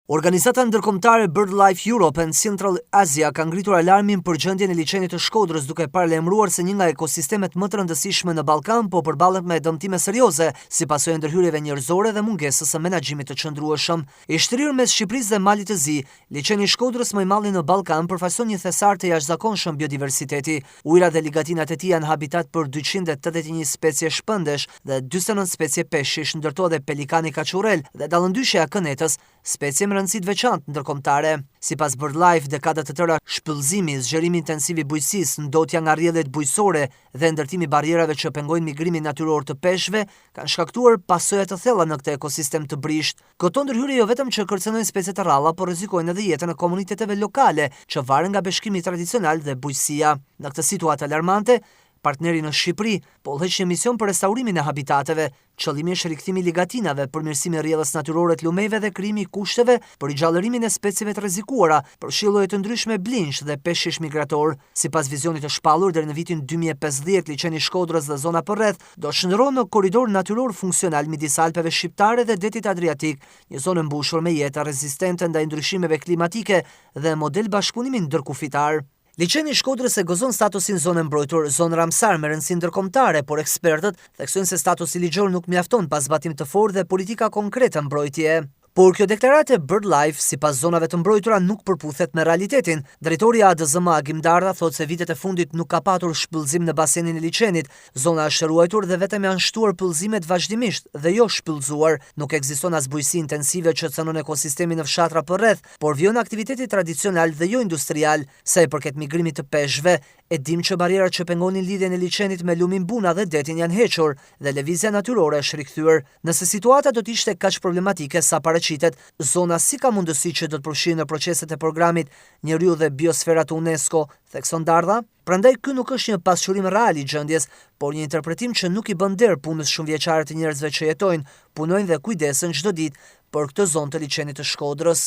Organizata ndërkombëtare BirdLife Europe and Central Asia ka ngritur alarmin për gjendjen e liqenit të Shkodrës duke paralajmëruar se një nga ekosistemet më të rëndësishme në Ballkan po përballet me dëmtime serioze si pasojë e ndërhyrjeve njerëzore dhe mungesës së menaxhimit të qëndrueshëm. I shtrirë mes Shqipërisë dhe Malit të Zi, liqeni i Shkodrës më i madhi në Ballkan përfaqëson një thesar të jashtëzakonshëm biodiversiteti. Ujërat dhe ligatinat e tij janë habitat për 281 specie shpendesh dhe 49 specie peshqish, ndër to edhe pelikani kaçurrel dhe dallëndyshja e kënetës, specie me rëndësi të veçantë ndërkombëtare. Sipas BirdLife, dekada të tëra shpyllëzimi, zgjerimi intensiv i bujqësisë, ndotja nga rrjedhjet bujqësore dhe ndërtimi i barrierave që pengojnë migrimin natyror të peshqve kanë shkaktuar pasoja të thella në këtë ekosistem të brishtë. Këto ndërhyrje jo vetëm që kërcënojnë specie të rralla, por rrezikojnë edhe jetën e komuniteteve lokale që varen nga peshkimi tradicional dhe bujqësia. Në këtë situatë alarmante, partneri në Shqipëri po udhëheq një mision për restaurimin e habitateve. Qëllimi është rikthimi i ligatinave, përmirësimi i rrjedhës natyrore të lumejve dhe krijimi i kushteve për rigjallërimin e specieve të rrezikuara, përfshi lloje të ndryshme blinjsh dhe peshqish migrator. Sipas vizionit të shpallur deri në vitin 2050, liqeni i Shkodrës dhe zona përreth do të shndërrohen në korridor natyror funksional midis Alpeve shqiptare dhe detit Adriatik, një zonë e mbushur me jetë rezistente ndaj ndryshimeve klimatike dhe model bashkëpunimi ndërkufitar. Liqeni i Shkodrës e gëzon statusin zonë e mbrojtur, zonë Ramsar me rëndësi ndërkombëtare, por ekspertët theksojnë se statusi ligjor nuk mjafton pa zbatim të fortë dhe politika konkrete mbrojtje. Por kjo deklaratë e BirdLife, sipas zonave të mbrojtura, nuk përputhet me realitetin. Drejtori i ADZM Agim Dardha thotë se vitet e fundit nuk ka patur shpyllëzim në basenin e liqenit. Zona është ruajtur dhe vetëm janë shtuar pyllëzimet vazhdimisht dhe jo shpyllëzuar. Nuk ekziston as bujqësi intensive që cënon ekosistemin në fshatra përreth, por vijon aktiviteti tradicional dhe jo industrial. Sa i përket migrimit të peshqve, e dim që barrierat që pengonin lidhjen e liqenit me lumin Buna dhe detin janë hequr dhe lëvizja natyrore është rikthyer. Nëse situata do të ishte kaq problematike sa paraqitet, zona si ka mundësi që do të përfshihet në proceset e programit Njeriu dhe Biosfera të UNESCO, thekson Dardha. Prandaj ky nuk është një pasqyrim real i gjendjes, por një interpretim që nuk i bën nder punës shumëvjeçare të njerëzve që jetojnë, punojnë dhe kujdesen çdo ditë për këtë zonë të liqenit të Shkodrës.